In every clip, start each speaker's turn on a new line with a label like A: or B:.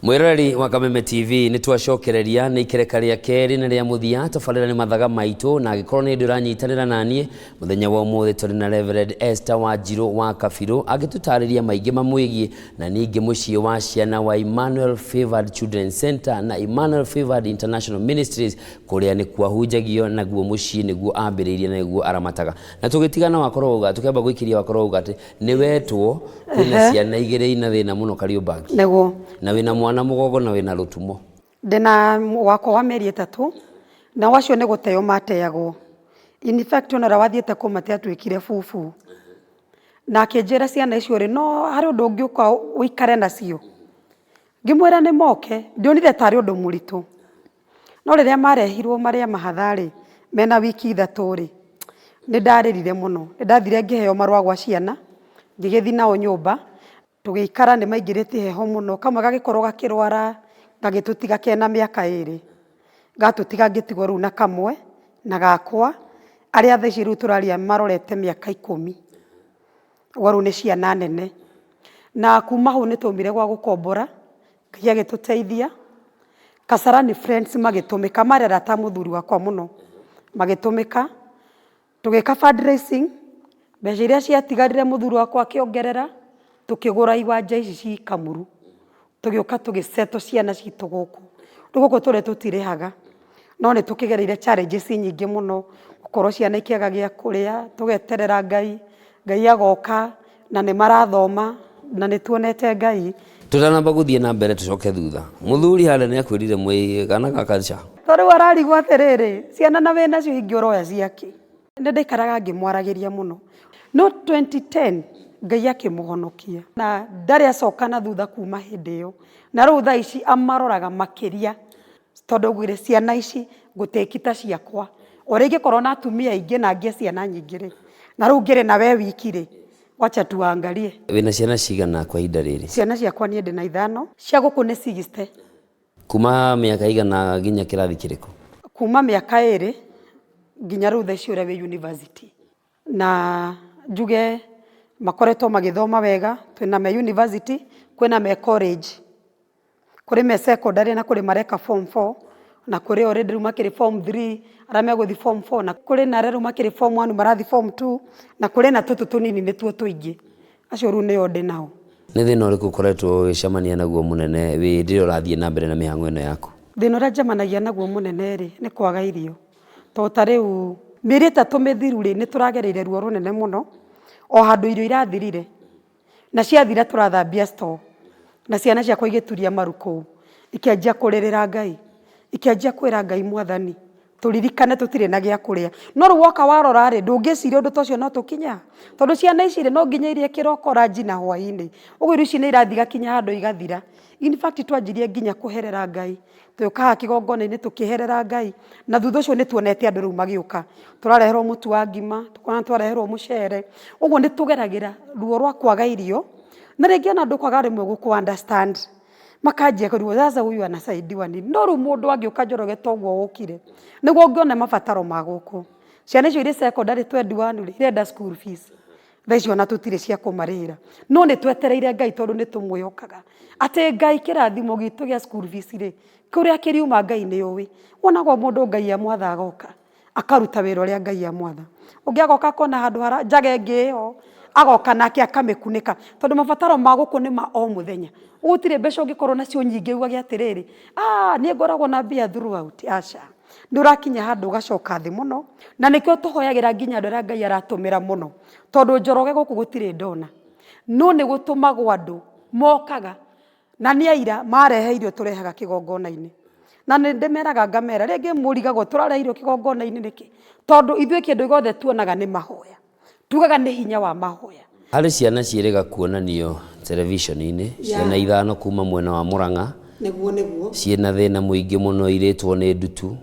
A: Mwĩroreri wa Kameme TV, nĩ twacokereria nĩ ikereka rĩa kerĩ na rĩa mũthia. Tabarĩra nĩ Mathaga Maitũ, na angĩkorwo nĩ hĩndĩ ũranyitanĩra naniĩ, mũthenya wa ũmũthĩ tũrĩ na Reverend Esther Wanjirũ wa Kabirũ agĩtũtarĩria maingĩ mamwĩgiĩ, na ningĩ mũciĩ wa ciana wa Emmanuel Favored Children Center na Emmanuel Favored International Ministries, kũrĩa nĩ kwahunjagio, naguo mũciĩ nĩguo ambĩrĩirie na nĩguo aramataga. Na tũgĩtigana wakorwo uga, tũkĩamba gũikĩria wakorwo uga atĩ nĩ wetwo kwĩna ciana igĩrĩ ina thĩna mũno Kariobangi.
B: Nĩguo.
A: Na wĩna mwana mũgongo na wĩna rũtumo.
B: Ndĩna wakwa wa mĩeri 3, nao acio nĩ gũteo mateagwo. In fact ona ũrĩa wathiĩte kũmate atuĩkire bubu. Na akĩnjĩra ciana icio rĩ, no harĩ ũndũ ũngĩũka ũikare nacio. Ngĩmwĩra nĩ moke, ndionire tarĩ ũndũ mũritũ. No rĩrĩa marehirwo marĩ a mahatha-rĩ, mena wiki 3-rĩ, nĩ ndarĩrire mũno. Nĩ ndathire ngĩheo marũa gwa ciana, ngĩgĩthiĩ nao nyũmba, tũgĩikara nĩ maingĩrĩtie heho mũno, kamwe gagĩkorwo gakĩrwara, gagĩtũtiga kena mĩaka 2. Gatũtiga ngĩtigwo rĩu na kamwe, na gakwa, arĩa thaa ici rĩu tũraria marorete mĩaka 10. Ũguo rĩu nĩ ciana nene. Na kuma hau nĩ twaumire gwa gũkombora, Ngai agĩtũteithia. Kasarani Friends magĩtũmĩka, marĩ arata a mũthuri wakwa mũno, magĩtũmĩka, tũgĩka fundraising, mbeca iria ciatigarire mũthuri wakwa akĩongerera, tũkĩgũra iwanja ici ci Kamuru, tũgĩũka tũgĩ settle ciana citũ gũkũ. Rĩu gũkũ tũrĩ tũtirĩhaga, no nĩ tũkĩgereire challenges nyingĩ mũno, gũkorwo ciana ikĩaga gĩa kũrĩa, tũgeterera Ngai, Ngai agoka, na nĩ marathoma, na nĩ tuonete Ngai.
A: Tũtanamba gũthiĩ na mbere tũcoke thutha, mũthuri harĩa nĩ akwĩrire mwĩ kana gaka ca?
B: To rĩu ararigwo atĩrĩrĩ, ciana na wĩnacio ingĩ ũroya ciakĩ? Nĩ ndaikaraga ngĩmwaragĩria mũno, no 2010 Ngai akĩmũhonokia na ndarĩ acoka na thutha kuma hĩndĩ ĩyo, na rĩu thaa ici amaroraga makĩria tondũ augire ciana ici ngũtĩki ta ciakwa, o rĩngĩ korwo na atumia aingĩ na ngĩe ciana nyingĩ rĩ, na rĩu ngĩrĩ na we wiki rĩ, wacha tuangalie.
A: Wĩna ciana cigana kwa ihinda rĩrĩ?
B: Ciana ciakwa niĩ ndĩna 5, cia gũkũ nĩ 60.
A: Kuma mĩaka igana nginya kĩrathi kĩrĩkũ?
B: Kuma mĩaka 2 nginya rĩu thaa ici ũrĩa wĩ university. Na njuge makoretwo magĩthoma wega, twĩna me university, kwĩna me college, kũrĩ me secondary na kũrĩ mareka form 4, na kũrĩ already rĩu makĩrĩ form 3, arĩa megũthiĩ form 4, na kũrĩ na arĩa rĩu makĩrĩ form 1 marathiĩ form 2, na kũrĩ na tũtũ tũnini nĩtuo tũingĩ. Acio rĩu nĩo ndĩ nao.
A: Nĩ thĩna ũrĩkũ ũkoretwo ũgĩcemania naguo mũnene wĩ rĩrĩa ũrathiĩ na mbere na mĩhang'o ĩno yaku?
B: Thĩna ũrĩa njemanagia naguo mũnene rĩ, nĩ kwaga irio. Tondũ ta rĩu mĩeri 3 mĩthiru rĩ, nĩ tũragereire ruo rũnene mũno, o handũ irio irathirire, na ciathira tũrathambia store, na ciana ciakwa igĩturia maru kũu, ikĩanjia kũrĩrĩra Ngai, ikĩanjia kwĩra Ngai Mwathani, tũririkane tũtirĩ na gĩa kũrĩa. No rĩu woka warora rĩ, ndũngĩciria ũndũ ta ũcio no tũkinye haha, tondũ ciana ici rĩ, no nginya irie kĩroko, ranji na hwainĩ. Ũguo irio ici nĩ irathiĩ igakinya handũ igathira. In fact twanjirie nginya kũherera Ngai, tũgĩũka haha kĩgongona-inĩ tũkĩherera Ngai, na thutha ũcio nĩ tuonete andũ rĩu magĩũka. Tũrareherwo mũtu wa ngima, tũkona twareherwo mũcere, ũguo nĩ tũgeragĩra ruo rwa kwaga irio, na rĩngĩ ona andũ kwaga rĩmwe gũkũ understand. Makanjia kũrigwo sasa huyu anasaidiwa nini? No rĩu mũndũ angĩũka Njoroge ta ũguo ũkire, nĩguo ũngĩona mabataro ma gũkũ. Ciana icio irĩ secondary 21 rĩ, irenda school fees. Thaa ici ona tũtirĩ cia kũmarĩhĩra. No nĩ twetereire Ngai tondũ nĩ tũmwĩhokaga. Atĩ Ngai kĩrathimo gitũ gĩa school fees rĩ, kũrĩa kĩriuma Ngai nĩ ũĩ. Wonagwo mũndũ Ngai amwatha agoka, akaruta wĩra ũrĩa Ngai amwatha. Ũngĩ agoka akona handũ hara njaga ĩngĩ ĩho, agoka nake akamĩkunĩka. Tondũ mabataro ma gũkũ nĩ ma o mũthenya. Gũtirĩ mbeca ũngĩkorwo nacio nyingĩ ugage atĩrĩrĩ, ah niĩ ngoragwo na mbia throughout, aca. Nĩ ũrakinya handũ ũgacoka thĩ mũno, na nĩkĩo tũhoyagĩra nginya andũ arĩa Ngai aratũmĩra mũno. Tondũ Njoroge gũkũ gũtirĩ ndona. No nĩ gũtũmagwo andũ mokaga, na nĩ aira marehe irio tũrehaga kĩgongona-inĩ. Na nĩ ndĩmeraga ngamera, rĩngĩ mũrigagwo tũrarehe irio kĩgongona-inĩ nĩkĩ? Tondũ ithuĩ kĩndũ gĩothe tuonaga nĩ mahoya. Tugaga nĩ hinya wa mahoya.
A: Harĩ ciana ciĩrĩga kuonanio televishoni-inĩ, ciana 5 kuma mwena wa Murang'a.
B: Nĩguo, nĩguo.
A: Ciĩna thĩna mũingĩ mũno irĩtwo nĩ ndutu.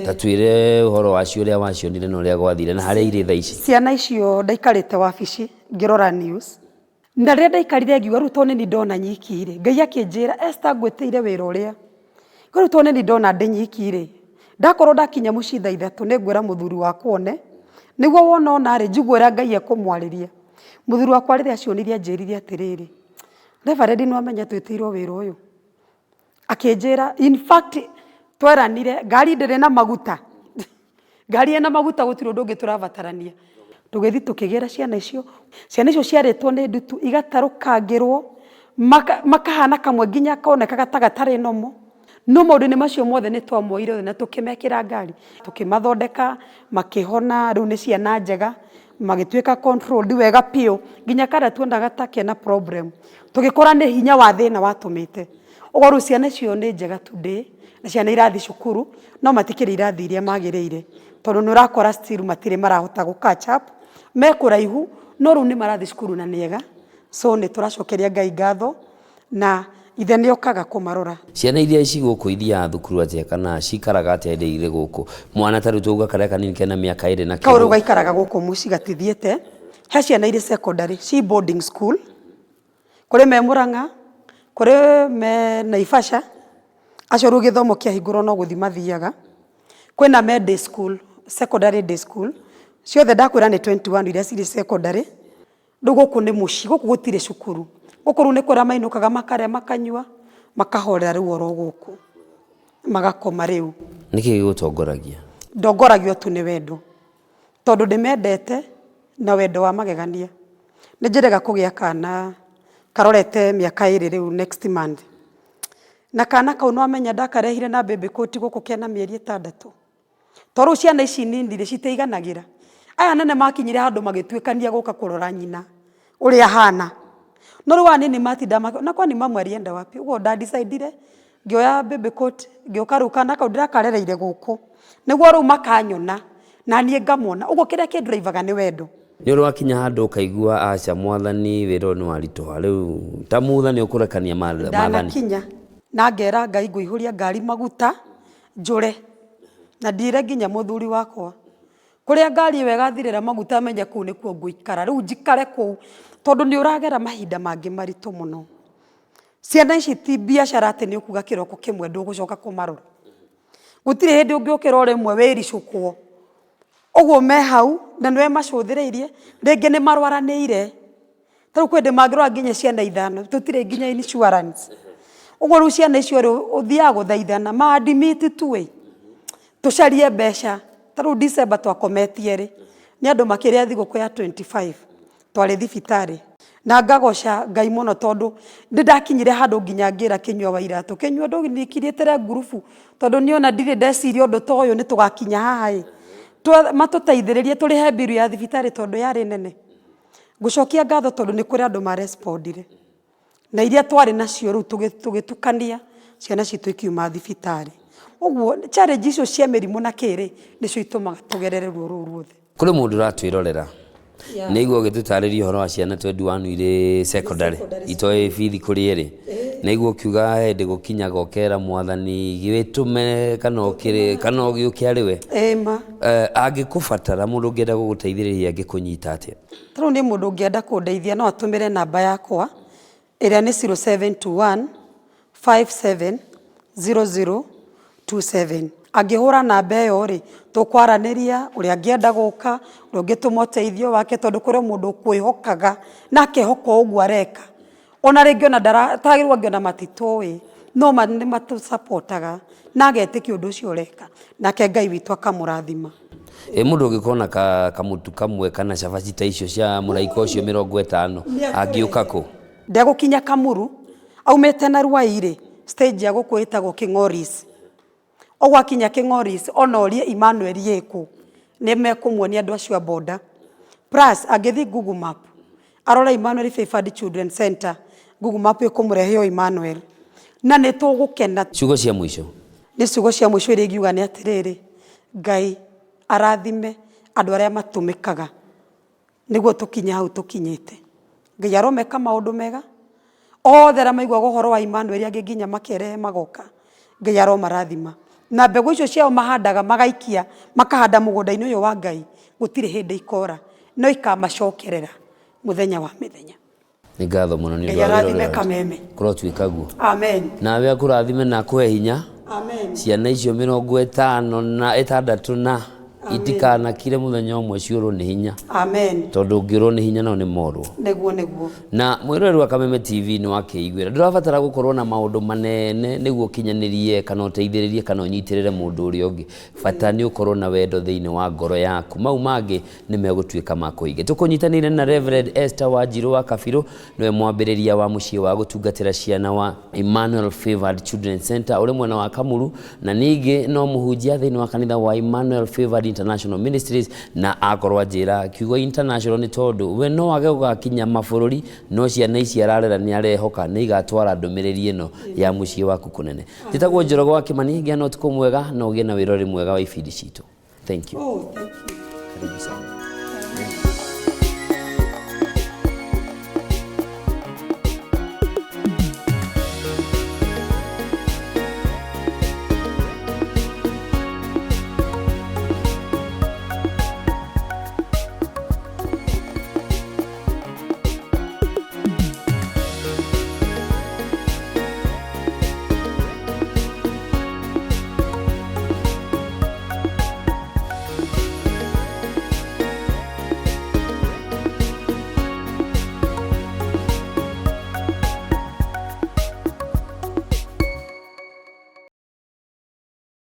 A: Ta twĩre ũhoro wacio ũrĩa wacionire na ũrĩa gwathire na harĩa irĩ thaa ici.
B: Ciana icio ndaikarĩte wabici ngĩrora news, na rĩrĩa ndaikarire ngiuga rĩu tondũ nĩ niĩ ndona nyiki rĩ, Ngai akĩnjĩra Esther ngwĩtĩire wĩra ũrĩa, rĩu tondũ nĩ niĩ ndona ndĩ nyiki rĩ, ndakorwo ndakinya mũciĩ thaa 3 nĩ ngwĩra mũthuri wakwa one, nĩguo wona ona rĩ, njigue ũrĩa Ngai ekũmwarĩria. Mũthuri wakwa rĩrĩa acionirie anjĩrire atĩrĩrĩ, Reverend nĩ wamenya twĩtĩirwo wĩra ũyũ? Akĩnjĩra, in fact tweranire ngari ndĩrĩ na maguta, ngari ĩna maguta gũtirĩ ũndũ ũngĩ tũrabatarania. Tũgĩthiĩ tũkĩgĩra ciana icio, ciana icio ciarĩtwo nĩ ndutu igatarũkangĩrwo, makahana kamwe nginya konekaga ta gatarĩ normal. No maũndũ-inĩ macio mothe nĩ twamoire othe na tũkĩmekĩra ngari, tũkĩmathondeka makĩhona, rĩu nĩ ciana njega, magĩtuĩka controlled wega biũ, nginya karĩa tuonaga ta kena problem, tũgĩkora nĩ hinya wa thĩna watũmĩte. Ũguo rĩu ciana icio nĩ njega today, na ciana irathiĩ cukuru, no matikĩrĩ irathi iria magĩrĩire, tondũ nĩ ũrakora still matirĩ marahota gũ catch up, me kũraihu, no rĩu nĩ marathiĩ cukuru na nĩ ega, so nĩ tũracokeria Ngai ngatho, na ithe nĩ okaga kũmarora.
A: Ciana iria ci gũkũ ithiaga thukuru atĩa kana cikaraga atĩa hĩndĩ irĩ gũkũ? Mwana ta rĩu twauga karĩa kanini kena mĩaka ĩrĩ na
B: Kau rĩu kĩndũ. gaikaraga gũkũ mũciĩ gatithiĩte, he ciana irĩ secondary, ci boarding school, kũrĩ me Mũrang'a, kũrĩ me Naivasha, acio rĩu gĩthomo kĩahingũrwo no gũthiĩ mathiaga. Kwĩna me day school, secondary day school, ciothe ndakwĩra nĩ 21 iria cirĩ secondary. Rĩu gũkũ nĩ mũciĩ, gũkũ gũtirĩ cukuru. Gũkũ rĩu nĩ kũrĩa mainũkaga makarĩa makanyua, makahorera rĩu oro gũkũ, magakoma rĩu.
A: Nĩkĩ gĩgũtongoragia?
B: Ndongoragio tu nĩ wendo, tondũ ndĩmendete na wendo wa magegania. Nĩ njĩrĩga kũgĩa kana karorete mĩaka ĩrĩ rĩu next month. Na kana kau nĩwamenya ndakarehire na baby coat gũkũ kena mĩeri ĩtandatũ. To rĩu ciana ici nini rĩ citiiganagĩra. Aya anene makinyire handũ magĩtuĩkania gũka kũrora nyina ũrĩa ahana. No rĩu aya anini matinda na kwani mamu alienda wapi? Ũguo nda decide ire ngĩoya baby coat ngĩũka rĩu kana kau ndĩrakarereire gũkũ nĩguo rĩu makanyona na niĩ ngamona. Ũguo kĩrĩa kĩ drive aga nĩ wendo.
A: Nĩ ũrĩ wakinya handũ ũkaigua aca mwathani wĩra ũyũ nĩ waritũha rĩu ta mutha nĩ ũkũrekania maathani?
B: Ndanakinya na ngera Ngai ngũihũria ngari maguta njũre na ndire nginya mũthuri wakwa kũrĩa ngari ĩyo ĩgathirĩra maguta menye kũu nĩkuo ngũikara rĩu njikare kũu tondũ nĩ ũragera mahinda mangĩ maritũ mũno. Ciana ici ti biacara atĩ nĩ ũkuga kĩroko kĩmwe ndũgũcoka kũmarora. Gũtirĩ hĩndĩ ũngĩũkĩra o rĩmwe wĩricũkwo ũguo me hau na nĩwe macũthĩrĩirie rĩngĩ nĩ marwaranĩire. Ta rĩu kwĩ hĩndĩ mangĩrwara nginya ciana ithano, tũtirĩ nginya insurance. Ũguo rĩu ciana icio rĩ, ũthiaga gũthaithana, ma admit tu ĩ, tũcarie mbeca. Ta rĩu December twakometie rĩ, nĩ andũ makĩrĩa thigũkũ ya 25, twarĩ thibitarĩ. Na ngagoca Ngai mũno tondũ nĩ ndakinyire handũ nginya ngĩra Kĩnyua wa iratũ, Kĩnyua ndũnyitĩre ngurubu tondũ niĩ ona ndirĩ ndeciria ũndũ ta ũyũ nĩ tũgakinya haha ĩ. Matũteithĩrĩrie tũrĩhe mbiru ya thibitarĩ tondũ yarĩ nene. Ngũcokia ngatho tondũ nĩ kũrĩ andũ ma respond ire na iria twarĩ nacio rĩu tũgĩtukania ciana citũ ikiuma thibitarĩ. Ũguo challenge icio cia mĩrimũ na kĩ rĩ, nĩcio itũmaga tũgerere ruo rũu ruothe.
A: Kũrĩ mũndũ ũratwĩrorera nĩ aigua ũgĩtũtarĩria ũhoro wa ciana 21 irĩ secondary itoĩ bithi kũrĩa ĩrĩ nĩ aigua ũkiuga hĩndĩ gũkinyaga ũkera mwathani wĩtũme kana ũkĩrĩ kana ũgĩũke arĩ we.
B: Ĩĩ ma.
A: Angĩkũbatara mũndũ ũngĩenda gũgũteithĩrĩria angĩkũnyita atĩa?
B: Ta rĩu niĩ mũndũ ũngĩenda kũndeithia no atũmĩre namba yakwa ĩrĩa nĩ 0721 5700 27. Angĩhũra namba ĩyo rĩ, tũkwaranĩria ũrĩa angĩenda gũka, ũrĩa ũngĩtũma ũteithio wake tondũ kũrĩ mũndũ ũkwĩhokaga na akehoka o ũguo areka. Ona rĩngĩ ona ndatagĩrĩirwo angĩ ona matitũĩ, no nĩ matũ support aga na agetĩkia ũndũ ũcio ũreka, nake Ngai witũ akamũrathima.
A: Ĩ mũndũ ũngĩkorwo na kamũtu kamwe kana cabaci ta icio cia mũraika ũcio 50 angĩũka kũ?
B: Ndegũkinya Kamuru, aumĩte na Ruai rĩ, stage ya gũkũ ĩtagwo Kĩng'oris. Ũguo akinya Kĩng'oris, ona orie Emmanuel ĩkũ, nĩ mekũmuonia andũ acio a boda. Plus, angĩthiĩ Google Map, arore Emmanuel Favored Children Center, Google Map ĩkũmũrehe o Emmanuel. Na nĩ tũgũkena.
A: Ciugo cia mũico.
B: Nĩ ciugo cia mũico iria ingiuga nĩ atĩrĩrĩ, Ngai arathime andũ arĩa matũmĩkaga nĩguo tũkinye hau tũkinyĩte. Ngai aromeka maũndũ mega, othe arĩa maiguaga ũhoro wa Emmanuel angĩ nginya makerehe magoka, Ngai aromarathima. Na mbegũ icio ciao mahandaga magaikia, makahanda mũgũnda-inĩ ũyũ wa Ngai, gũtirĩ hĩndĩ ikora, no ikamacokerera mũthenya wa mĩthenya.
A: Nĩ ngatho mũno nĩ ũndũ
B: Ngai
A: wa wĩra
B: arathime
A: ũrĩa
B: kameme.
A: Kũrotuĩka guo.
B: Amen.
A: Nawe akũrathime na akũhe hinya.
B: Amen.
A: Ciana icio 56 na. Itikanakire mũthenya ũmwe ciũrwo nĩ hinya.
B: Amen.
A: Tondũ ũngĩũrwo nĩ hinya no nĩ morwo.
B: Nĩguo nĩguo.
A: Na mwĩroreri wa Kameme TV nĩ wakĩiguĩra, ndũrabatara gũkorwo na maũndũ manene nĩguo ũkinyanĩrie kana ũteithĩrĩrie kana ũnyitĩrĩre mũndũ ũrĩa ũngĩ. Bata nĩ ũkorwo na wendo thĩinĩ wa ngoro yaku, mau mangĩ nĩ megũtuĩka ma kũhinga. Tũkũnyitanĩire na Reverend Esther Wanjirũ wa Kabirũ, nĩwe mwambĩrĩria wa mũciĩ wa gũtungatĩra ciana wa Emmanuel Favored Children Center ũrĩ mwena wa Kamuru, na ningĩ no mũhunjia thĩinĩ wa kanitha wa Emmanuel Favored International Ministries, na akorwo anjĩra kiugo international nĩ tondũ we no age gũgakinya mabũrũri, no ciana ici ararera nĩ arehoka nĩ igatwara ndũmĩrĩri ĩno ya mũciĩ waku kũnene. Njĩtagwo Njoroge wa Kĩmani, gĩa na ũtukũ mwega na ũgĩe na wĩroreri mwega wa ibindi citũ. Thank you.
B: Oh, thank you.
A: Karibu sana.